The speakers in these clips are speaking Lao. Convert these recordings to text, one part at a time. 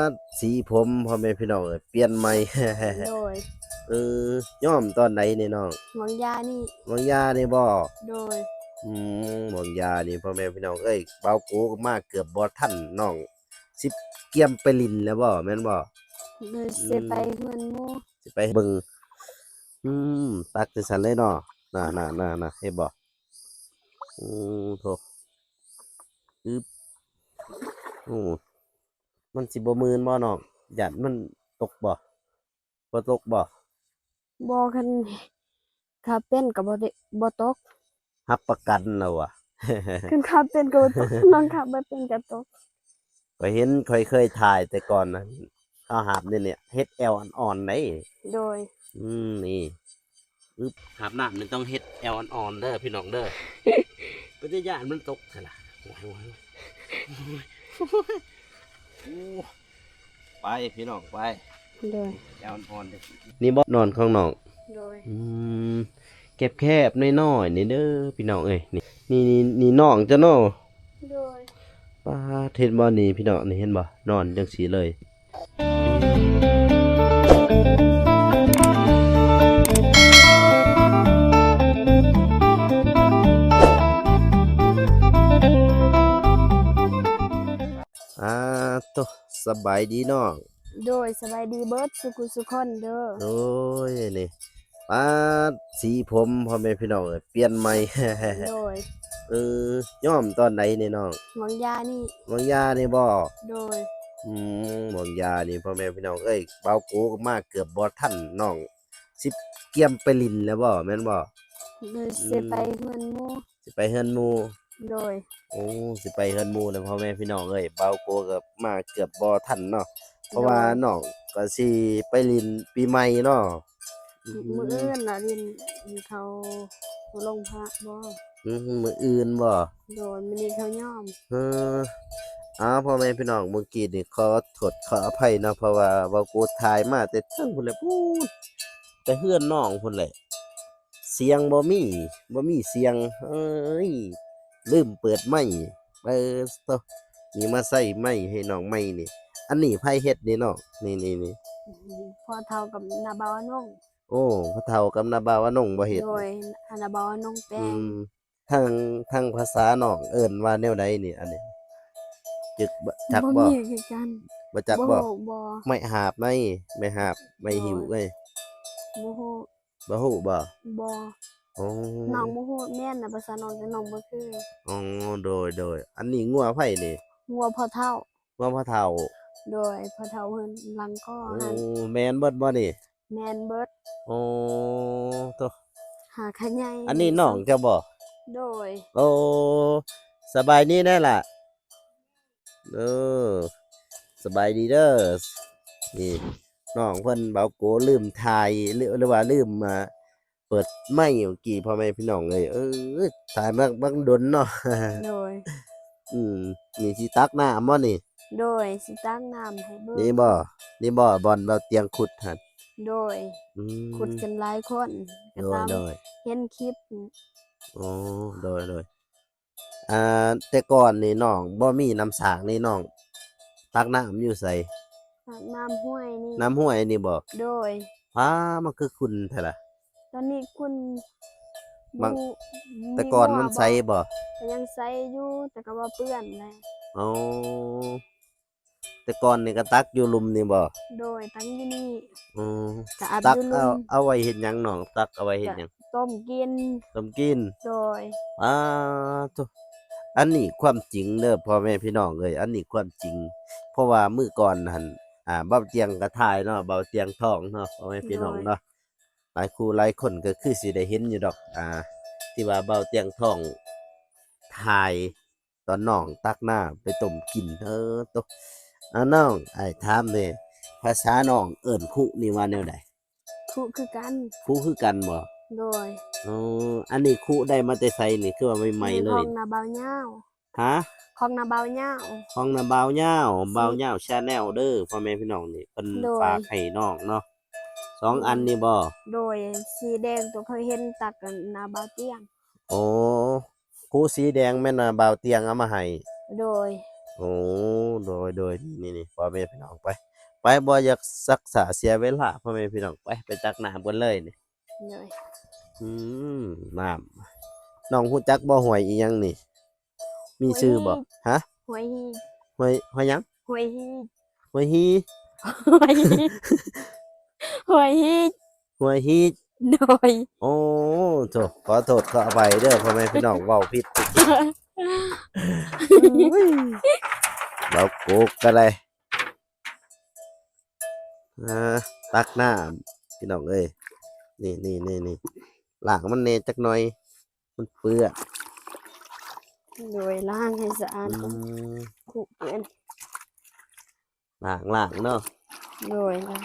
ດ ສີຜົມ ພໍ່ແມ່ພີ່ນ້ອງເອີຍ ປ່ຽນໃໝ່. ໂດຍ. ເອີ ຍ້ອມຕອນໃດນີ້ນ້ອງ? ຫວ່າງຢານີ້. ຫວ່າງຢານີ້ບໍ່? ໂດຍ. ອືມ ຫວ່າງຢານີ້ ພໍ່ແມ່ພີ່ນ້ອງເອີຍ ບ່າວໂກກໍມາເກືອບບໍ່ທັນ ນ້ອງຊິກຽມໄປຫຼິ້ນແລ້ວບໍ່ ແມ່ນບໍ່? ໂດຍ. ອືມ ຊິໄປເຮືອນໝູ່ ຊິໄປເບິ່ງ. ອືມ ຕັກຈັ່ງຊັ້ນເລີຍເນາະ. ນະ ນະ ນະ ນະ ເຫັນບໍ່? ໂອ້ໂທ້ ອຶບ ໂອ້ ມັນຊິບໍ່ມື່ນບໍ່ນ້ອງ? ຢ້ານມັນຕົກບໍ່? ບໍ່ຕົກບໍ່? ບໍ່ ຄັນຂັບເປັນກໍບໍ່ໄດ້ ບໍ່ຕົກ. ຮັບປະກັນແລ້ວວະ. ຄັນຂັບເປັນກໍບໍ່ຕົກ ນ້ອງຂັບບໍ່ເປັນກໍຕົກ. ຂ້ອຍເຫັນ ຂ້ອຍເຄີຍຖ່າຍແຕ່ກ່ອນນະ ເຂົາຫາບນີ້ ເຮັດແອວອ່ອນໆເດ້. ໂດຍ. ອືມ ນີ້ ອຶບ ຫາບນ້ຳນີ້ຕ້ອງເຮັດແອວອ່ອນໆເດີພີ່ນ້ອງເດີ. ເປັນຕາຢ້ານມັນຕົກຊັ້ນລະ. ໂອ້ຍ ໂອ້ຍ ໂອ້ຍ ໂອ້ຍ ໂອ້ຍ ໄປພີ່ນ້ອງໄປ. ໂດຍ. ແອວອ່ອນໆເດີ. ນີ້ບໍ່ນອນຂອງນ້ອງ? ໂດຍ. ອືມ ແຄບໆນ້ອຍໆນີ້ເດີພີ່ນ້ອງເອີຍ. ນີ້ ນີ້ ນີ້ ນີ້ນ້ອງເຈົ້າເນາະ. ໂດຍ. ປາດ ເຫັນບໍ່ນີ້ພີ່ນ້ອງ ນີ້ເຫັນບໍ່? ນອນຈັ່ງຊີ້ເລີຍ. ອາໂຕ ສະບາຍດີນ້ອງ. ໂດຍ ສະບາຍດີເບິດສູ່ຜູ້ສູ່ຄົນເດີ. ໂດຍ ນີ້ ປາດ ສີຜົມ ພໍ່ແມ່ພີ່ນ້ອງເອີຍ ປ່ຽນໃໝ່. ໂດຍ. ເອີ ຍ້ອມຕອນໃດນີ້ນ້ອງ? ຫວ່າງຢານີ້. ຫວ່າງຢານີ້ບໍ່? ໂດຍ. ອືມ ຫວ່າງຢານີ້ ພໍ່ແມ່ພີ່ນ້ອງເອີຍ ບ່າວໂກກໍມາເກືອບບໍ່ທັນ ນ້ອງຊິກຽມໄປຫຼິ້ນແລ້ວບໍ່ ແມ່ນບໍ່? ໂດຍ. ອືມ ຊິໄປເຮືອນໝູ່. ຊິໄປເຮືອນໝູ່. ໂດຍ. ໂອ້ ຊິໄປເຮືອນໝູ່ແລ້ວ ພໍ່ແມ່ພີ່ນ້ອງເອີຍ ບ່າວໂກກໍມາເກືອບບໍ່ທັນເນາະ ເພາະວ່າ ໂດຍ ນ້ອງກໍຊິໄປຫຼິ້ນປີໃໝ່ເນາະ. ມື້ ອືມ ມື້ອື່ນລະຫຼິ້ນ ເຂົາໂຮງພະບໍ່? ອືມ ມື້ອື່ນບໍ່? ໂດຍ. ມື້ນີ້ເຂົາຍ້ອມ. ເອີ ອ້າວ ພໍ່ແມ່ພີ່ນ້ອງ ມື້ກີ້ນີ້ຂໍໂທດຂໍອະໄພເນາະ ເພາະວ່າບ່າວໂກຖ່າຍມາແຕ່ເທິງພຸ້ນແຫຼະ ພຸ້ນ ແຕ່ເຮືອນນ້ອງພຸ້ນແຫຼະ. ສຽງບໍ່ມີ ບໍ່ມີສຽງ. ເອີຍ ລືມເປີດໄມ. ເອີ ໂຕ ມີມາໃສ່ໄມໃຫ້ນ້ອງໃໝ່ນີ້. ອັນນີ້ໃຜເຮັດນີ້ນ້ອງ? ນີ້ ນີ້ ນີ້ ພໍ່ເຖົ້າກັບນ້າບ່າວອານົງ. ໂອ້ ພໍ່ເຖົ້າກັບນ້າບ່າວອານົງບໍ່ເຮັດ? ໂດຍ ນ້າບ່າວອານົງແຕ່ງ. ອືມ ທາງ ທາງພາສານ້ອງເອີ້ນວ່າແນວໃດນີ້? ອັນນີ້ ຈັກ ຈັກບໍ່? ບໍ່ມີຄືກັນ. ບໍ່ຈັກບໍ່? ບໍ່ ບໍ່. ໄມ້ຫາບໄໝ? ໄມ້ຫາບ ໄມ້ຫິ້ວເອີຍ. ບໍ່ຮູ້. ບໍ່ຮູ້ບໍ່? ບໍ່. ໂອ້ ນ້ອງບໍ່ຮູ້ ແມ່ນນະ ພາສານ້ອງ ແຕ່ນ້ອງບໍ່ຄື. ອໍ ໂດຍ ໂດຍ. ອັນນີ້ງົວໃຜນີ້? ງົວພໍ່ເຖົ້າ. ງົວພໍ່ເຖົ້າ. ໂດຍ. ພໍ່ເຖົ້າເພິ່ນຫຼັງກໍ ໂອ້ ຫັ້ນ. ແມ່ນເບິດບໍ່ນີ້? ແມ່ນເບິດ. ໂອ້ ໂຕ ຫາຂະໃຫຍ່. ອັນນີ້ນ້ອງເຈົ້າບໍ່? ໂດຍ. ໂອ້ ສະບາຍດີແດ່ລະ. ເອີ ສະບາຍດີເດີ. ນີ້ນ້ອງເພິ່ນ ບ່າວໂກລືມຖ່າຍ ຫຼື ຫຼືວ່າລືມ ອ່າ ເປີດໄມເມື່ອກີ້ ພໍ່ແມ່ພີ່ນ້ອງເອີຍ. ເອີ ຖ່າຍມາບັກດົນເນາະ. ໂດຍ. ອືມ ນີ້ຊິຕັກນ້ຳບໍ່ນີ້? ໂດຍ ຊິຕັກນ້ຳໃຫ້ເບິ່ງ. ນີ້ບໍ່? ນີ້ບໍ່ ບ່ອນບ່າວຕຽງຂຸດຫັ້ນ? ໂດຍ. ອືມ ຂຸດກັນຫຼາຍຄົນ. ໂດຍ ໂດຍ. ເຫັນຄລິບ. ໂອ້ ໂດຍ ໂດຍ. ອ່າ ແຕ່ກ່ອນນີ້ນ້ອງບໍ່ມີນ້ຳສາງນີ້ ນ້ອງຕັກນ້ຳຢູ່ໃສ? ຕັກນ້ຳຫ້ວຍນີ້. ນ້ຳຫ້ວຍນີ້ບໍ່? ໂດຍ. ອ້າ ມັນຄືຂຸ່ນແທ້ລະ? ຕອນນີ້ຂຸ່ນ. ບາງ ແຕ່ກ່ອນມັນໃສບໍ່? ກໍຍັງໃສຢູ່ ແຕ່ກໍວ່າເປື້ອນແຫຼະ. ອໍ ແຕ່ກ່ອນນີ້ກໍຕັກຢູ່ລຸ່ມນີ້ບໍ່? ໂດຍ ຕັກຢູ່ນີ້. ອືມ ກໍອາບຢູ່ລຸ່ມ. ຕັກເອົາ ເອົາໄວ້ເຮັດຫຍັງນ້ອງ? ຕັກເອົາໄວ້ເຮັດຫຍັງ? ຕົ້ມກິນ. ຕົ້ມກິນ. ໂດຍ. ອ້າໂທ້ ອັນນີ້ຄວາມຈິງເດີພໍ່ແມ່ພີ່ນ້ອງເອີຍ ອັນນີ້ຄວາມຈິງ. ເພາະວ່າມື້ກ່ອນຫັ້ນ ອ່າ ບ່າວຕຽງກໍຖ່າຍເນາະ ບ່າວຕຽງທອງເນາະ ພໍ່ແມ່ພີ່ນ້ອງເນາະ. ໂດຍ. ຫຼາຍຄູ່ຫຼາຍຄົນກໍຄືຊິໄດ້ເຫັນຢູ່ດອກ ອ່າ ທີ່ວ່າບ່າວຕຽງທອງຖ່າຍ ຕອນນ້ອງຕັກນ້ຳໄປຕົ້ມກິນ. ເອີ ໂຕ ອາ ນ້ອງ ອ້າຍຖາມແດ່ ພາສານ້ອງເອີ້ນຄຸນີ້ວ່າແນວໃດ? ຄຸຄືກັນ. ຄຸຄືກັນບໍ່? ໂດຍ. ອໍ ອັນນີ້ຄຸໄດ້ມາແຕ່ໃສນີ້ ຄືວ່າໃໝ່ໆເລີຍ? ຂອງນ້າບ່າວຍາວ. ຮະ? ຂອງນ້າບ່າວຍາວ. ຂອງນ້າບ່າວຍາວ ບ່າວຍາວ Channel ເດີ ພໍ່ແມ່ພີ່ນ້ອງນີ້ ເພິ່ນ ໂດຍ ຝາກໃຫ້ນ້ອງເນາະ. ສອງອັນນີ້ບໍ່? ໂດຍ. ສີແດງຕົວເຂົາເຫັນຕັກກັນໜ້າບ່າວຕຽງ. ໂອ້ ຄຸສີແດງແມ່ນວ່າບ່າວຕຽງເອົາມາໃຫ້. ໂດຍ. ໂອ້ ໂດຍໆ ນີ້ໆ ພໍ່ແມ່ພີ່ນ້ອງ ໄປ ໄປ ບໍ່ຢາກຊັກຊ້າເສຍເວລາ ພໍ່ແມ່ພີ່ນ້ອງ ໄປ ໄປຕັກນ້ຳກັນເລີຍນີ້. ໂດຍ ອືມ ນ້ຳ ນ້ອງຮູ້ຈັກບໍ່ ຫ້ວຍອີ່ຫຍັງນີ້? ມີຊື່ບໍ່? ຮະ? ຫ້ວຍຮີ ຫ້ວຍ ຫ້ວຍຫຍັງ? ຫ້ວຍຮີ ຫ້ວຍຮີ ຫ້ວຍຮີ ຫ້ວຍຮີ ຫ້ວຍຮີ ໂດຍ ໂອ້ ໂທ້ ຂໍໂທດຂໍອະໄພເດີ ພໍ່ແມ່ພີ່ນ້ອງ ເວົ້າຜິດ ເວົ້າໂກກກໍໄດ້ ອ່າ ຕັກນ້ຳ ພີ່ນ້ອງເອີຍ ນີ້ໆໆ ລ້າງມັນແດ່ຈັກໜ່ອຍ ມັນເປື້ອນ ໂດຍ ລ້າງໃຫ້ສະອາດ ອືມ ຄຸເປື້ອນ ລ້າງໆເນາະ ໂດຍ ລ້າງ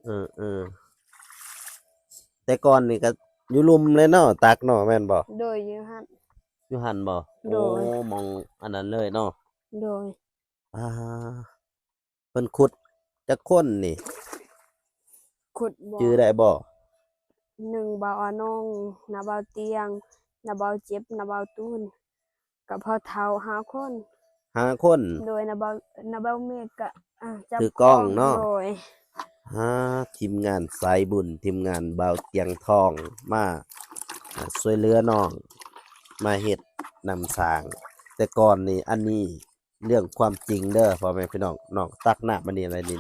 ເອີໆ ແຕ່ກ່ອນນີ້ກໍຢູ່ລຸ່ມເລີຍເນາະ ຕັກເນາະ ແມ່ນບໍ່? ໂດຍ ຢູ່ຫັ້ນ ຢູ່ຫັ້ນບໍ່? ໂດຍ ໂອ້ ໝ່ອງອັນນັ້ນເລີຍເນາະ ໂດຍ ອ່າ ເພິ່ນຂຸດຈັກຄົນນີ້? ຂຸດບໍ່? ຈື່ໄດ້ບໍ່? ໜຶ່ງ ບ່າວອານົງ, ນ້າບ່າວຕຽງ, ນ້າບ່າວເຈັບ, ນ້າບ່າວຕູນ ກັບພໍ່ເຖົ້າ ຫ້າຄົນ ຫ້າຄົນ ໂດຍ ນ້າບ່າວ ນ້າບ່າວເມກກະ ອ່າ ຈັບ ຖືກອງເນາະ ໂດຍ ອ່າ ທີມງານສາຍບຸນ ທີມງານບ່າວຕຽງທອງ ມາ ອ່າ ຊ່ວຍເຫຼືອນ້ອງ ມາເຮັດນ້ຳສ້າງ ແຕ່ກ່ອນນີ້ ອັນນີ້ ເລື່ອງຄວາມຈິງເດີພໍ່ແມ່ພີ່ນ້ອງ ນ້ອງຕັກນ້ຳອັນນີ້ແຫຼະ ນີ້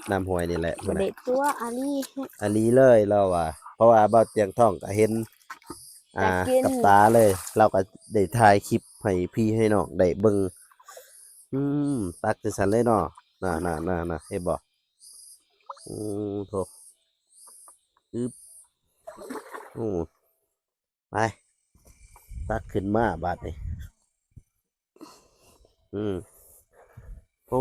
ໆ ນ້ຳຫ້ວຍນີ້ແຫຼະ ບໍ່ໄດ້ຕົວະ ອາລີ ອາລີເລີຍລາວວ່າ ເພາະວ່າບ່າວຕຽງທອງກໍເຫັນ ອ່າ ກັບຕາເລີຍ ລາວກໍໄດ້ຖ່າຍຄລິບໃຫ້ພີ່ໃຫ້ນ້ອງໄດ້ເບິ່ງ ອືມ ຕັກຈັ່ງຊັ້ນເລີຍເນາະ ນະໆໆ ເຫັນບໍ່ ໂອ້ ໂທ້ ອຶບ ໂອ້ ໄປ ຕັກຂຶ້ນມາບາດນີ້ ອືມ ໂອ້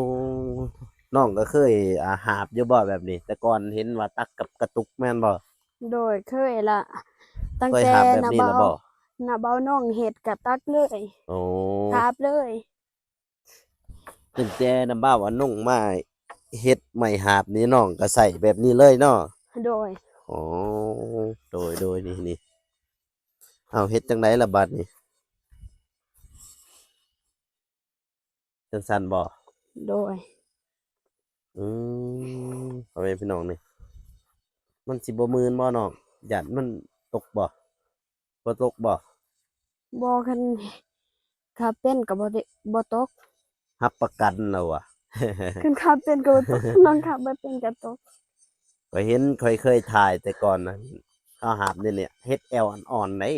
ນ້ອງກໍເຄີຍ ອ່າ ຫາບຢູ່ບໍ່ແບບນີ້? ແຕ່ກ່ອນເຫັນວ່າຕັກກັບກະຕຸກແມ່ນບໍ່? ໂດຍ ເຄີຍລະ ຕັ້ງແຕ່ ເຄີຍຫາບແບບນີ້ລະບໍ່? ນ້າບ່າວ ນ້າບ່າວນ້ອງເຮັດກະຕັກເລີຍ ໂອ້ ຫາບເລີຍ. ຕັ້ງແຕ່ນ້າບ່າວອານົງມາເຮັດໄມ້ຫາບນີ້ ນ້ອງກໍໃຊ້ແບບນີ້ເລີຍເນາະ? ໂດຍ ໂອ້ ໂດຍໆ ນີ້ໆ ເອົາ ເຮັດຈັ່ງໃດລະບາດນີ້? ຈັ່ງຊັ້ນບໍ່? ໂດຍ ອືມ ພໍ່ແມ່ພີ່ນ້ອງນີ້ ມັນຊິບໍ່ມື່ນບໍ່ນ້ອງ? ຢ້ານມັນຕົກບໍ່? ບໍ່ຕົກບໍ່? ບໍ່ ຄັນຂັບເປັນກໍບໍ່ໄດ້ ບໍ່ຕົກ ຮັບປະກັນລະວ່າ ຄັນຂັບເປັນກໍບໍ່ຕົກ ນ້ອງຂັບບໍ່ເປັນກໍຕົກ. ຂ້ອຍເຫັນ ຂ້ອຍເຄີຍຖ່າຍແຕ່ກ່ອນນະ ເຂົາຫາບນີ້ ເຮັດແອວອ່ອນໆ ໄດ໋.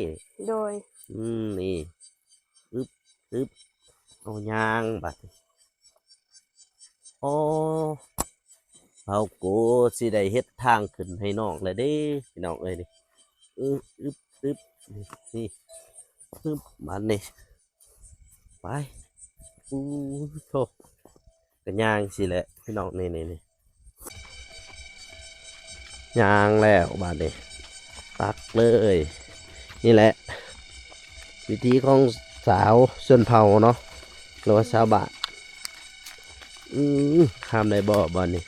ໂດຍ ອືມ ນີ້ ອຶບ ອຶບ ເອົາຍ່າງບາດນີ້ ໂອ້ ເຮົາກໍຊິໄດ້ເຮັດທາງຂຶ້ນໃຫ້ນ້ອງແລ້ວເດ້ ພີ່ນ້ອງເອີຍ ນີ້ ອຶບ ອຶບ ອຶບ ນີ້ ອຶບ ບາດນີ້ ໄປ ໂອ້ໂທ້ ກໍຍ່າງຊີ້ແຫຼະ ພີ່ນ້ອງ ນີ້ໆ ນີ້ ຍ່າງແລ້ວບາດນີ້ ຕັກເລີຍ ນີ້ແຫຼະ ວິຖີຂອງຊາວຊົນເຜົ່າເນາະ ຫຼືວ່າຊາວບ້ານ. ອື ຂ້າມໄດ້ບໍ່ ບ່ອນນີ້?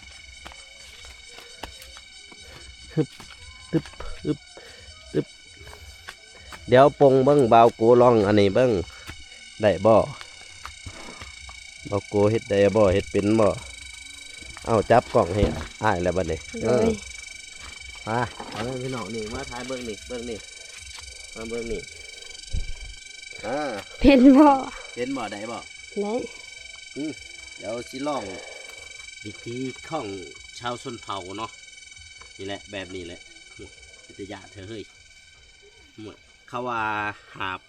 ຮຶບ ຮຶບ ຮຶບ ຮຶບ ດຽວປົງເບິ່ງ ບ່າວໂກລອງອັນນີ້ເບິ່ງ ໄດ້ບໍ່? ບ່າວໂກເຮັດໄດ້ບໍ່? ເຮັດເປັນບໍ່? ເອົາ ຈັບກ້ອງໃຫ້ອ້າຍແລ້ວບັດນີ້ ໂດຍ ເອີ ມາ ມາເບິ່ງພີ່ນ້ອງນີ້ ມາຖ່າຍເບິ່ງນີ້ ເບິ່ງນີ້ ມາເບິ່ງນີ້ ອ່າ ເປັນບໍ່? ເປັນບໍ່? ໄດ້ບໍ່? ໄດ້ ອື ດຽວຊິລອງວິທີຂອງຊາວຊົນເຜົ່າເນາະ ນີ້ແຫຼະ ແບບນີ້ແຫຼະ ອື ເປັນຕາຢ້ານແທ້ເຮີ້ຍ ເຂົາວ່າຫາບ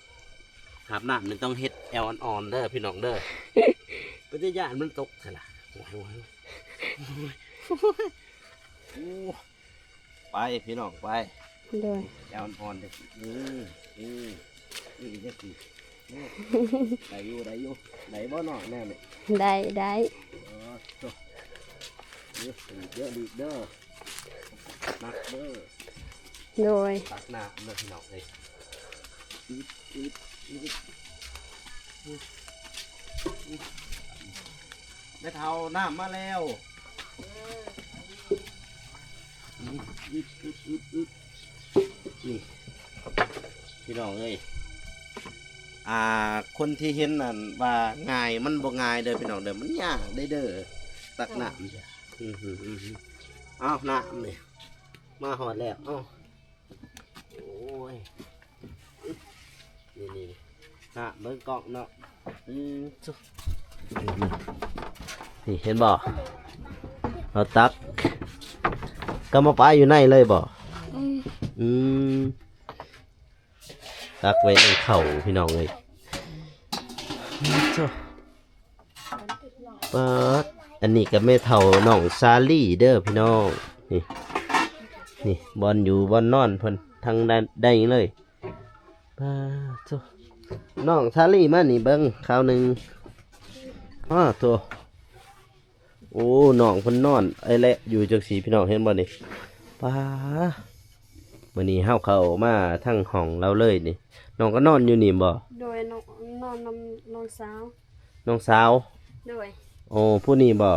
ຫາບນ້ຳນີ້ຕ້ອງເຮັດແອວອ່ອນໆ ເດີພີ່ນ້ອງເດີ ເປັນຕາຢ້ານມັນຕົກຫັ້ນນະ ໂອ້ຍ ໂອ້ຍ ໂອ້ຍ ໂອ້ຍ ໄປພີ່ນ້ອງໄປ ໂດຍ ແອວອ່ອນໆ ເດີ ອື ອື ອື ຈັ່ງຊີ້ ໂອ້ ໄດ້ຢູ່ ໄດ້ຢູ່ ໄດ້ບໍ່ນ້ອງແນວນີ້? ໄດ້ ໄດ້ ເອີ ໂທ້ ເອີ ດີດເດີ ດີດເດີ ໜັກເດີ ໂດຍ ຕັກນ້ຳເດີພີ່ນ້ອງເອີຍ ອື ອື ອື ອື ແມ່ເຖົ້າ ນ້ຳມາແລ້ວ ອື ອື ອື ອື ອື ນີ້ ພີ່ນ້ອງເອີຍ ອ່າ ຄົນທີ່ເຫັນນັ້ນວ່າງ່າຍ ມັນບໍ່ງ່າຍເດີພີ່ນ້ອງເດີ ມັນຍາກເດ້ເດີ ຕັກນ້ຳ. ເອົາ ນ້ຳນີ້ ມາຮອດແລ້ວ ເອົາ ໂອ້ຍ ນີ້ໆ ນ້ຳເບິ່ງກ້ອງເນາະ ອືມ ນີ້ເຫັນບໍ່ ເຮົາຕັກ ກໍມາປາຢູ່ໃນເລີຍບໍ່? ອືມ ອືມ ຕັກໄວ້ໃນເຂົ້າພີ່ນ້ອງເອີຍ ໂທ້ ປາດ ອັນນີ້ກໍແມ່ເຖົ້ານ້ອງສາລີເດີພີ່ນ້ອງ ນີ້ ນີ້ບ່ອນຢູ່ບ່ອນນອນເພິ່ນ ທາງໃດເລີຍ ປາດໂທ້ ນ້ອງສາລີມານີ້ເບິ່ງຄາວໜຶ່ງ ອ້າໂທ້ ໂອ້ ນ້ອງເພິ່ນນອນໄອແລະຢູ່ຈັ່ງຊີ້ພີ່ນ້ອງ ເຫັນບໍ່ນີ້ ປາ ມື້ນີ້ເຮົາເຂົ້າມາທາງຫ້ອງລາວເລີຍນີ້ ນ້ອງກໍນອນຢູ່ນີ້ບໍ່? ໂດຍ ນອນ ນອນນຳນ້ອງສາວ ນ້ອງສາວ ໂດຍ ໂອ້ ຜູ້ນີ້ບໍ່?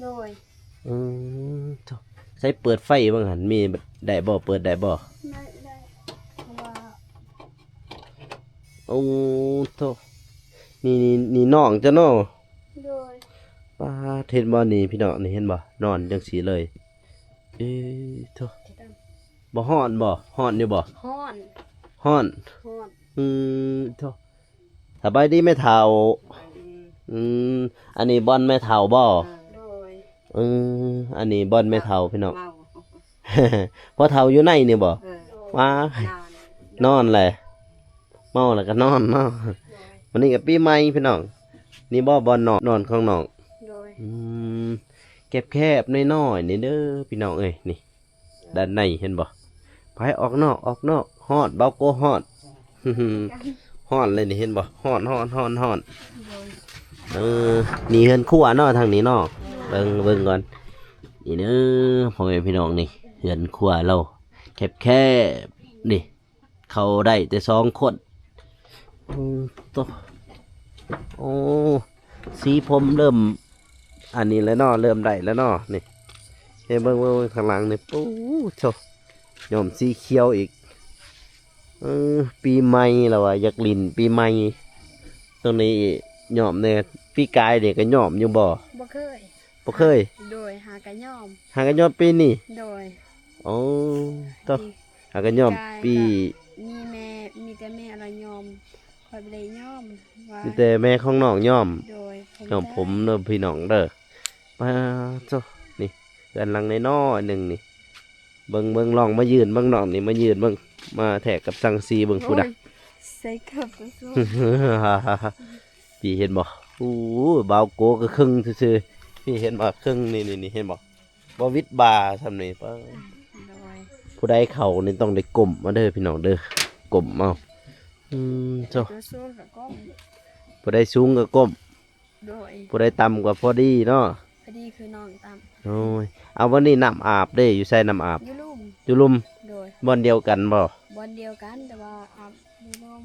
ໂດຍ ອືມ ໂທ້ ໃສເປີດໄຟເບິ່ງຫັ້ນ ມີໄດ້ບໍ່? ເປີດໄດ້ບໍ່? ໄດ້ ໄດ້ ເພາະວ່າ ໂອ້ ໂທ້ ນີ້ ນີ້ ນີ້ນ້ອງເຈົ້າເນາະ? ໂດຍ ປາດ ເຫັນບໍ່ນີ້ພີ່ນ້ອງ ນີ້ເຫັນບໍ່ ນອນຈັ່ງຊີ້ເລີຍ ເອີ ໂທ້ ບໍ່ຮ້ອນບໍ່? ຮ້ອນຢູ່ບໍ່? ຮ້ອນ ຮ້ອນ ຮ້ອນ ອືມ ໂທ້ ສະບາຍດີແມ່ເຖົ້າ ອືມ ອັນນີ້ບ່ອນແມ່ເຖົ້າບໍ່? ໂດຍ ອືມ ອັນນີ້ບ່ອນແມ່ເຖົ້າພີ່ນ້ອງ ພໍ່ເຖົ້າຢູ່ໃນນີ້ບໍ່? ເອີ ວ້າຍ ນອນແຫຼະ ເມົາແລ້ວກໍນອນເນາະ ໂດຍ ມື້ນີ້ກໍປີໃໝ່ພີ່ນ້ອງ ນີ້ບໍ່ບ່ອນນອນ ນອນຂອງນ້ອງ ໂດຍ ອືມ ແຄບໆ ນ້ອຍໆ ນີ້ເດີພີ່ນ້ອງເອີຍ ນີ້ ດ້ານໃນເຫັນບໍ່? ໄປອອກນອກ ອອກນອກ ຮ້ອນ ເບົາໂກຮ້ອນ ຮ້ອນເລີຍນີ້ ເຫັນບໍ່? ຮ້ອນ ຮ້ອນ ຮ້ອນ ຮ້ອນ ໂດຍ ເອີ ນີ້ເຮືອນຄົວເນາະ ທາງນີ້ເນາະ ເບິ່ງ ເບິ່ງກ່ອນ ນີ້ເດີ ພໍ່ແມ່ພີ່ນ້ອງ ນີ້ເຮືອນຄົວລາວ ແຄບໆ ນີ້ ເຂົ້າໄດ້ແຕ່ສອງຄົນ ອືມ ໂຕ ໂອ້ ສີຜົມເລີ່ມອັນນີ້ແລ້ວເນາະ ເລີ່ມໄດ້ແລ້ວເນາະ ນີ້ ເບິ່ງ ເບິ່ງ ເບິ່ງຂ້າງຫຼັງນີ້ ໂອ້ໂຕ ຍ້ອມສີຂຽວອີກ ເອີ ປີໃໝ່ລະວ່າ ຢາກຫຼິ້ນປີໃໝ່ ໂຕນີ້ຍ້ອມແດ່ ປີກາຍນີ້ກໍຍ້ອມຢູ່ບໍ່? ບໍ່ເຄີຍ ບໍ່ເຄີຍ ໂດຍ ຫາກະຍ້ອມ ຫາກະຍ້ອມປີນີ້ ໂດຍ ໂອ້ ໂຕ ຫາກະຍ້ອມປີ ມີແມ່ ມີແຕ່ແມ່ລະຍ້ອມ ຂ້ອຍບໍ່ໄດ້ຍ້ອມ ມີແຕ່ແມ່ຂອງນ້ອງຍ້ອມ ໂດຍ ຍ້ອມຜົມເດີພີ່ນ້ອງເດີ ປາໂຕ ນີ້ເຮືອນຫຼັງນ້ອຍໆ ໜຶ່ງນີ້ ເບິ່ງ ເບິ່ງ ລອງມາຢືນເບິ່ງນ້ອງນີ້ ມາຢືນເບິ່ງ ມາແທກກັບສັງກະສີເບິ່ງພຸ້ນນະ ໂອ້ຍ ໃສ່ເກີບກໍສູ້ ພີ່ເຫັນບໍ່? ໂອ້ ບ່າວໂກກໍເຄິ່ງຊື່ໆ ພີ່ເຫັນບໍ່? ເຄິ່ງນີ້ ນີ້ ນີ້ ເຫັນບໍ່? ບໍ່ວິດບ່າສ່ຳນີ້ ປາ ໂດຍ ຜູ້ໃດເຂົ້ານີ້ຕ້ອງໄດ້ກົ້ມເອົາເດີພີ່ນ້ອງເດີ ກົ້ມເອົາ ອືມ ໂຕ ຜູ້ໃດສູງກໍກົ້ມ ໂດຍ ຜູ້ໃດຕ່ຳກໍພໍດີເນາະ ພໍດີຄືນ້ອງຕ່ຳ ໂອ້ຍ ເອົາ ວັນນີ້ນ້ຳອາບເດ້ ຢູ່ໃສນ້ຳອາບ? ຢູ່ລຸ່ມ ຢູ່ລຸ່ມ ໂດຍ ບ່ອນດຽວກັນບໍ່? ບ່ອນດຽວກັນ ແຕ່ວ່າອາບຢູ່ລຸ່ມ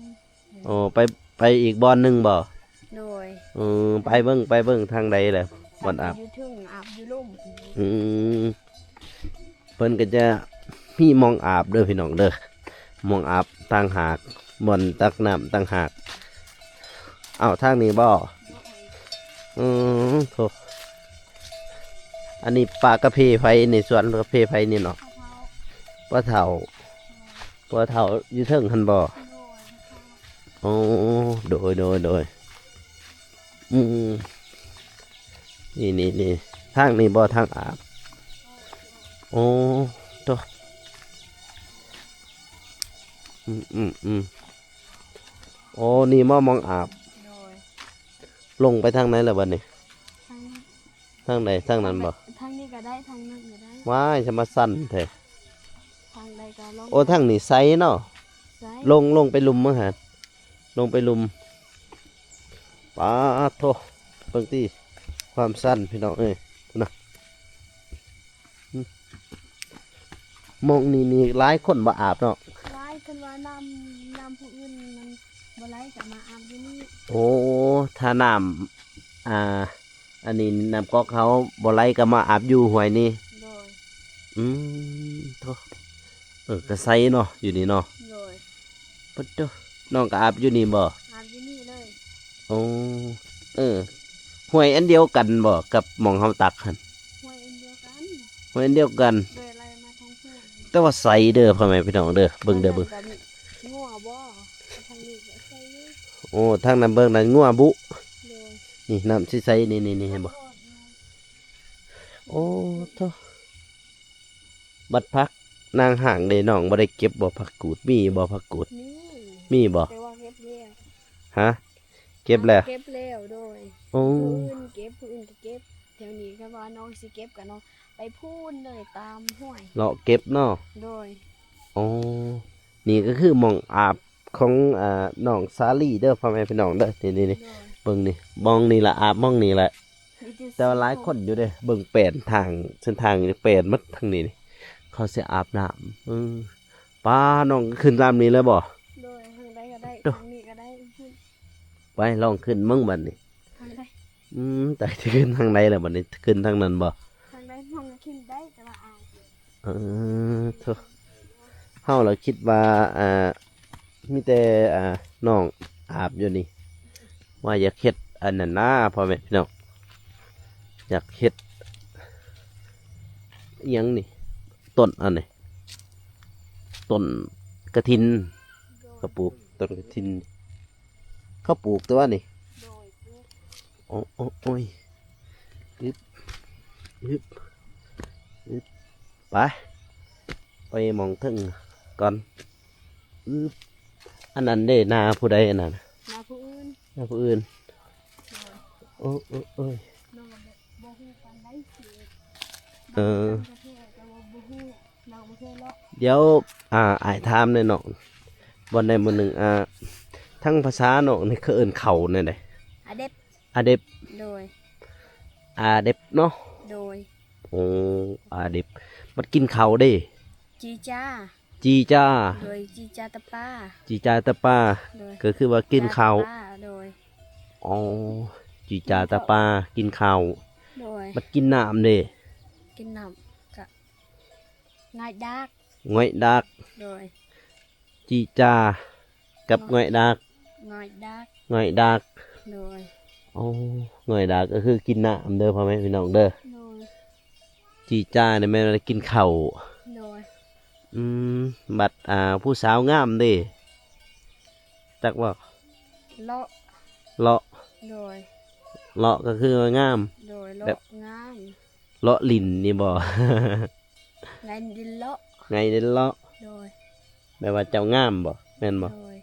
ໂອ້ ໄປ ໄປອີກບ່ອນໜຶ່ງບໍ່? ໂດຍ ເອີ ໄປເບິ່ງ ໄປເບິ່ງທາງໃດລະ ບ່ອນອາບ ຢູ່ເທິງ ອາບຢູ່ລຸ່ມ ອືມ ເພິ່ນກໍຈະມີໝ່ອງອາບເດີພີ່ນ້ອງເດີ ໝ່ອງອາບຕ່າງຫາກ ບ່ອນຕັກນ້ຳຕ່າງຫາກ ເອົ້າ ທາງນີ້ບໍ່? ອືມ ໂທ້ ອັນນີ້ປ່າກາເຟໃຜນີ້? ສວນກາເຟໃຜນີ້ເນາະ? ພໍ່ເຖົ້າ ພໍ່ເຖົ້າຢູ່ເທິງຫັ້ນບໍ່? ໂອ້ ໂດຍ ໂດຍ ໂດຍ ອືມ ນີ້ ນີ້ ນີ້ ທາງນີ້ບໍ່? ທາງອາບ ໂອ້ ໂຕ ອືມ ອືມ ອືມ ໂອ້ ນີ້ໝ່ອງອາບ ໂດຍ ລົງໄປທາງໃດລະບັດນີ້? ທາງນີ້ ທາງໃດ? ທາງນັ້ນບໍ່? ທາງນີ້ກໍໄດ້ ທາງນັ້ນກໍໄດ້ ວ້າຍ ສະມາຊັນແທ້ ທາງໃດກໍລົງ ໂອ້ ທາງນີ້ໃສເນາະ ໃສ ລົງ ລົງໄປລຸ່ມເບິ່ງຫາ ລົງໄປລຸ່ມ ປາໂທ້ ເບິ່ງຕິ ຄວາມຊັນພີ່ນ້ອງເອີຍ ພຸ້ນນະ ໝ່ອງນີ້ນີ້ຫຼາຍຄົນບໍ່ອາບເນາະ ຫຼາຍ ເພິ່ນວ່ານ້ຳ ນ້ຳຜູ້ອື່ນມັນບໍ່ໄຫຼກໍມາອາບຢູ່ນີ້ ໂອ້ ຖ້ານ້ຳ ອ່າ ອັນນີ້ນ້ຳກອກເຮົາບໍ່ໄຫຼກໍມາອາບຢູ່ຫ້ວຍນີ້ ໂດຍ ອືມ ໂທ້ ເອີ ກະໃສເນາະ ຢູ່ນີ້ເນາະ ໂດຍ ປະໂທ້ ນ້ອງກໍອາບຢູ່ນີ້ບໍ່? ອາບຢູ່ນີ້ເລີຍ. ໂອ້ ເອີ ຫ້ວຍອັນດຽວກັນບໍ່ກັບໝ່ອງເຮົາຕັກຫັ້ນ? ຫ້ວຍອັນດຽວກັນ. ຫ້ວຍອັນດຽວກັນ. ໂດຍ ໄລ່ມາທາງພຸ້ນ. ແຕ່ວ່າໃສເດີ ພໍ່ແມ່ພີ່ນ້ອງເດີ ເບິ່ງເດີ ເບິ່ງ. ທາງນັ້ນກໍງົວບໍ່? ທາງນີ້ກໍໃສຢູ່. ໂອ້ ທາງນັ້ນເບິ່ງນັ້ນງົວບຸ. ໂດຍ. ນີ້ນ້ຳໃສໆ ນີ້ໆ ເຫັນບໍ່? ໂອ້ໂທ້. ບັດຜັກນາງຮ້າງເດ ນ້ອງບໍ່ໄດ້ເກັບບໍ່? ຜັກກູດ ມີບໍ່ຜັກກູດ? ມີ. ມີບໍ່? ແຕ່ວ່າເກັບແລ້ວ. ຮະ? ເກັບແລ້ວ? ເກັບແລ້ວ ໂດຍ. ໂອ້ ຜູ້ອື່ນເກັບ ຜູ້ອື່ນກໍເກັບ. ແຖວນີ້ຄັນວ່ານ້ອງຊິເກັບກໍນ້ອງໄປພຸ້ນເລີຍ ຕາມຫ້ວຍ ເລາະເກັບເນາະ. ໂດຍ. ໂອ້ ນີ້ກໍຄືໝ່ອງອາບຂອງ ອ່າ ນ້ອງສາລີເດີ ພໍ່ແມ່ພີ່ນ້ອງເດີ. ນີ້ໆ ໂດຍ. ເບິ່ງນີ້ ໝ່ອງນີ້ລະ ອາບໝ່ອງນີ້ລະ. ແຕ່ວ່າຫຼາຍຄົນຢູ່ເດ້ ເບິ່ງແປນທາງ ເສັ້ນທາງນີ້ແປນໝົດທາງນີ້ນີ້ ເຂົາຊິອາບນ້ຳ. ເອີ ປ້າ ນ້ອງຂຶ້ນຕາມນີ້ເລີຍບໍ່? ໂດຍ ທາງໃດກໍໄດ້ ໂດຍ ທາງນີ້ກໍໄດ້. ໄປ ລອງຂຶ້ນເບິ່ງບັດນີ້. ທາງໃດ? ອືມ ແຕ່ຊິຂຶ້ນທາງໃດລະບັດນີ້? ຂຶ້ນທາງນັ້ນບໍ່? ທາງໃດນ້ອງກໍຂຶ້ນໄດ້ ແຕ່ວ່າອາຍ. ເອີ ໂທ້ ເຮົາລະຄິດວ່າ ອ່າ ມີແຕ່ ອ່າ ນ້ອງອາບຢູ່ນີ້ ວ່າຢາກເຮັດອັນນັ້ນນາ ພໍ່ແມ່ພີ່ນ້ອງ ຢາກເຮັດອີ່ຫຍັງນີ້ ຕົ້ນອັນນີ້ ຕົ້ນກະຖິນ ເຂົາປູກຕົ້ນກະຖິນ ເຂົາປູກແຕ່ວ່ານີ້. ໂອ້ ໂອ້ ໂອ້ຍ ອຶບ ອຶບ ອຶບ ໄປ ໄປໝ່ອງເທິງກ່ອນ. ອືມ ອັນນັ້ນເດ້ ນາຜູ້ໃດອັນນັ້ນ? ນາຜູ້ອື່ນ. ນາຜູ້ອື່ນ. ໂດຍ. ໂອ້ ໂອ້ ໂອ້ຍ ນ້ອງກໍບໍ່ ບໍ່ຮູ້ປານໃດຊິ. ເອີ ແຕ່ວ່າບໍ່ຮູ້ ນ້ອງບໍ່ເຄີຍເລາະ. ດຽວ ອ່າ ອ້າຍຖາມແດ່ນ້ອງ ບ່ອນໃດບ່ອນໜຶ່ງ ອ່າ ທາງພາສານ້ອງນີ້ເຂົາເອີ້ນເຂົ້າແນວໃດ? ອາເດັບ. ອາເດັບ. ໂດຍ. ອາເດັບເນາະ. ໂດຍ. ໂອ້ ອາເດັບ ມັນກິນເຂົ້າເດ້. ຈີຈາ. ຈີຈາ. ໂດຍ ຈີຈາຕະປາ. ຈີຈາຕະປາ. ໂດຍ. ກໍຄືວ່າກິນເຂົ້າ. ໂດຍ. ອໍ ຈີຈາຕະປາ ກິນເຂົ້າ. ໂດຍ. ມັນກິນນ້ຳເດ້? ກິນນ້ຳກະ ງ່ອຍດາກ. ງ່ອຍດາກ. ໂດຍ. ຈີຈາກັບງ່ອຍດາກ. ງ່ອຍດາກ. ງ່ອຍດາກ. ໂດຍ. ໂອ້ ງ່ອຍດາກກໍຄືກິນນ້ຳເດີ ພໍ່ແມ່ພີ່ນ້ອງເດີ. ໂດຍ. ຈີຈານີ້ແມ່ນວ່າໄດ້ກິນເຂົ້າ. ໂດຍ. ອືມ ບັດ ອ່າ ຜູ້ສາວງາມເດ້ ຈັກບໍ່? ເລາະ. ເລາະ. ໂດຍ. ເລາະກໍຄືວ່າງາມ. ໂດຍ ເລາະ ແບບງາມ. ເລາະຫຼິ້ນນີ້ບໍ່? ໄງດິນເລາະ. ໄງດິນເລາະ. ໂດຍ. ແປວ່າເຈົ້າງາມບໍ່? ແມ່ນບໍ່? ໂດຍ.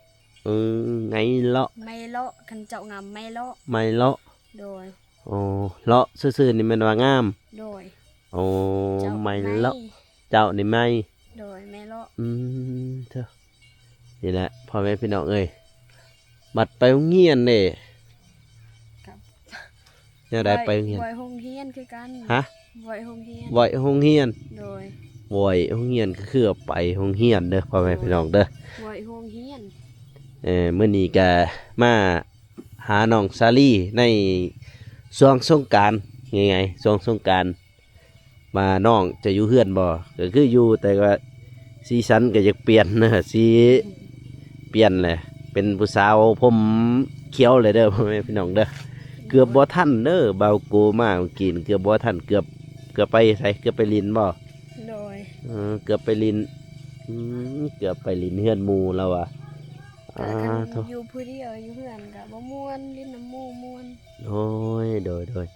ອືມ ໄງເລາະ. ໄມເລາະ ຄັນເຈົ້າງາມໄມເລາະ. ໄມເລາະ. ໂດຍ. ໂອ້ ເລາະຊື່ໆນີ້ແມ່ນວ່າງາມ. ໂດຍ. ໂອ້ ເຈົ້າໄມເລາະ. ເຈົ້ານີ້ໄມ. ໂດຍ ໄມເລາະ. ອືມ ເທີ ນີ້ແຫຼະ ພໍ່ແມ່ພີ່ນ້ອງເອີຍ ບັດໄປໂຮງຮຽນເດ້ ກັບ ແນວໃດໄປໂຮງຮຽນ? ໄວ້ໂຮງຮຽນຄືກັນ. ຮະ? ໄວ້ໂຮງຮຽນ. ໄວ້ໂຮງຮຽນ. ໂດຍ. ໄວ້ໂຮງຮຽນກໍຄືໄປໂຮງຮຽນເດີ ພໍ່ແມ່ພີ່ນ້ອງເດີ. ໄວ້ໂຮງຮຽນ. ເອີ ມື້ນີ້ກະມາຫານ້ອງສາລີໃນຊ່ວງສົງການ ງ່າຍໆ ຊ່ວງສົງການ. ວ່ານ້ອງຈະຢູ່ເຮືອນບໍ່? ກໍຄືຢູ່ ແຕ່ວ່າສີສັນກໍຢາກປ່ຽນເນາະ ສີປ່ຽນແຫຼະ ເປັນຜູ້ສາວຜົມຂຽວແຫຼະເດີ ພໍ່ແມ່ພີ່ນ້ອງເດີ. ເກືອບບໍ່ທັນເດີ ບ່າວໂກມາເມື່ອກີ້ ເກືອບບໍ່ທັນ ເກືອບ ເກືອບໄປໃສ? ເກືອບໄປຫຼິ້ນບໍ່? ໂດຍ. ເອີ ເກືອບໄປຫຼິ້ນ ອືມ ເກືອບໄປຫຼິ້ນເຮືອນໝູ່ລາວວ່າ. ອາ ຄັນຢູ່ຜູ້ດຽວຢູ່ເຮືອນກໍບໍ່ມ່ວນ ຫຼິ້ນນຳໝູ່ມ່ວນ. ໂດຍ ໂດຍ ໂດຍ.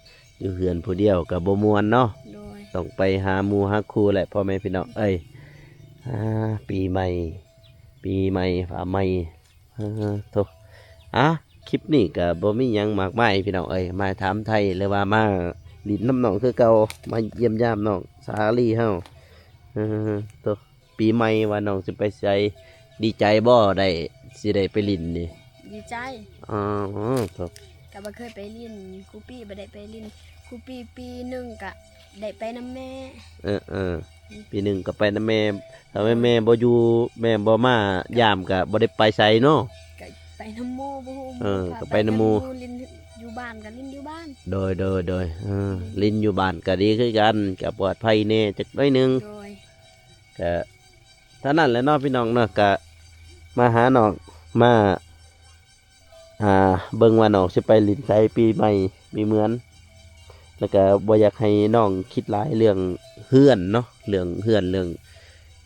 ຢູ່ເຮືອນຜູ້ດຽວກໍບໍ່ມ່ວນເນາະ. ໂດຍ. ຕ້ອງໄປຫາໝູ່ຫາຄູ່ແຫຼະ ພໍ່ແມ່ພີ່ນ້ອງເອີຍ. ອາ ປີໃໝ່ ປີໃໝ່ ຟ້າໃໝ່ ເອີ ໂທ້. ອາ ຄລິບນີ້ກໍບໍ່ມີຫຍັງມາກມາຍພີ່ນ້ອງເອີຍ ມາຖາມໄຖ່ ຫຼືວ່າມາຫຼິ້ນນຳນ້ອງຄືເກົ່າ ມາຢ້ຽມຢາມນ້ອງສາລີເຮົາ. ເອີ ໂທ້. ປີໃໝ່ວ່ານ້ອງຊິໄປໃສ? ດີໃຈບໍ່ ໄດ້ ຊິໄດ້ໄປຫຼິ້ນນີ້? ດີໃຈ. ອໍ ກໍບໍ່ເຄີຍໄປຫຼິ້ນ ຄູ່ປີບໍ່ໄດ້ໄປຫຼິ້ນ ຄູ່ປີປີໜຶ່ງກະໄດ້ໄປນຳແມ່. ເອີໆ ປີໜຶ່ງກໍໄປນຳແມ່ ຖ້າແມ່ ແມ່ບໍ່ຢູ່ ແມ່ບໍ່ມາຢາມກໍບໍ່ໄດ້ໄປໃສເນາະ. ກໍໄປນຳໝູ່ ບໍ່ຮູ້ ເອີ ກໍໄປນຳໝູ່ ຫຼິ້ນຢູ່ບ້ານກໍຫຼິ້ນຢູ່ບ້ານ. ໂດຍໆໆ ເອີ ຫຼິ້ນຢູ່ບ້ານກໍດີຄືກັນ ກໍປອດໄພແດ່ຈັກໜ້ອຍໜຶ່ງ. ໂດຍ. ກະເທົ່ານັ້ນແຫຼະເນາະພີ່ນ້ອງເນາະ ກະມາຫານ້ອງ ມາ ອ່າ ເບິ່ງວ່ານ້ອງຊິໄປຫຼິ້ນໃສປີໃໝ່ປີເໝືອນ ແລ້ວກະບໍ່ຢາກໃຫ້ນ້ອງຄິດຫຼາຍເລື່ອງເຮືອນເນາະ ເລື່ອງເຮືອນ ເລື່ອງ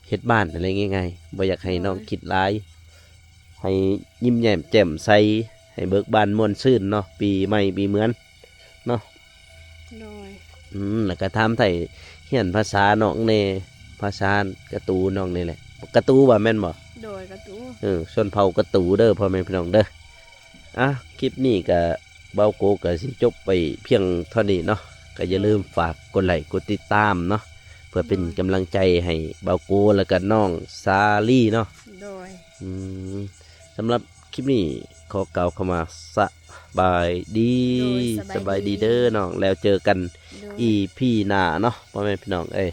ເຮັດບ້ານ ອະໄລງ່າຍໆ ບໍ່ຢາກໃຫ້ນ້ອງ ໂດຍ ຄິດຫຼາຍ ໃຫ້ຍິ້ມແຍ້ມແຈ່ມໃສ ໃຫ້ເບີກບານມ່ວນຊື່ນເນາະ ປີໃໝ່ປີເໝືອນເນາະ. ໂດຍ ອືມ ແລ້ວກະຖາມໄຖ່ຮຽນພາສານ້ອງແດ່ ພາສາກະຕູນ້ອງນີ້ແຫຼະ ກະຕູວ່າແມ່ນບໍ່? ໂດຍ ກະຕູ ເອີ ຊົນເຜົ່າກະຕູເດີ ພໍ່ແມ່ພີ່ນ້ອງເດີ. ອ່ະ ຄລິບນີ້ກະ ບ່າວໂກກະຊິຈົບໄປພຽງເທົ່ານີ້ເນາະ ກະຢ່າລືມ ໂດຍ ຝາກກົດໄລກົດຕິດຕາມເນາະ ເພື່ອເປັນ ໂດຍ ກຳລັງໃຈໃຫ້ບ່າວໂກ ແລ້ວກະນ້ອງສາລີເນາະ. ໂດຍ ອືມ ສຳລັບຄລິບນີ້ຂໍກ່າວຄຳວ່າສະບາຍດີ ໂດຍ ສະບາຍດີ ສະບາຍດີເດີນ້ອງ ແລ້ວເຈີກັນ ໂດຍ ອີພີໜ້າເນາະ ພໍ່ແມ່ພີ່ນ້ອງເອີຍ.